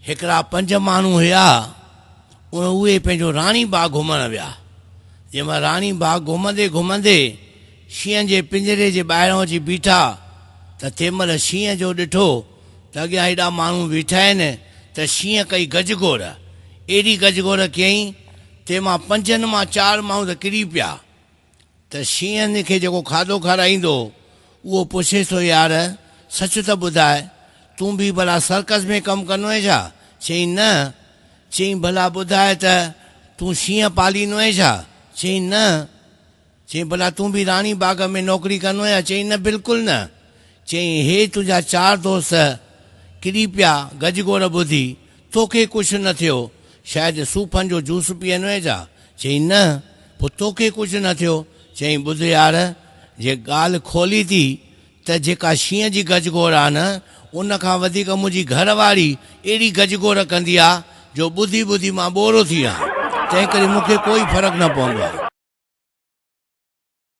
هڪڙا پنج ماڻهو هيا، اهي پنهنجو راڻي باغ گهمڻ ويا. جنهن مهل راڻي باغ گهمندي گهمندي شينهن جي پڃري جي ٻاهران اچي بيٺا ته تنهن مهل شينهن جو ڏٺو ته اڳيان هيڏا ماڻهو بيٺا آهن ته شينهن ڪئي گجگوڙ. ايڏي گجگوڙ ڪيائين، تنهن مان پنجن مان چار ماڻهو ته ڪري پيا. ته شينهن کي جيڪو کاڌو کارائيندو اهو پڇيس ٿو يار سچ ته ٻڌاء تون به ڀلا سرڪس ۾ ڪم ڪندو آهين ڇا؟ چيائين نه. چيائين ڀلا ٻڌاء ته تون شينهن پاليندو آهين ڇا؟ چيائين نه. چيائين ڀلا تون به راڻي باغ ۾ نوڪري ڪندو آهين ڇا؟ چيائين نه بلڪل نه. چيائين هي تنهنجا چار دوست ڪري پيا گجگوڙ ٻڌي توکي ڪجهه نه ٿيو، شايد صوفن جو جوس پيئندو آهين ڇا؟ چيائين نه، پوء توکي ڪجهه نه ٿيو؟ چيائين ٻڌ يار، جي ڳالهه کولي ٿي ته جيڪا شينهن جي گجگوڙ آ نه، ان کان وڌيڪ منهنجي گهر واري اهڙي گجگوڙ ڪندي آ جو ٻڌي ٻڌي مان ٻورو ٿي ويان، تنهنڪري مون کي ڪوئي فرق نه پوندو آ.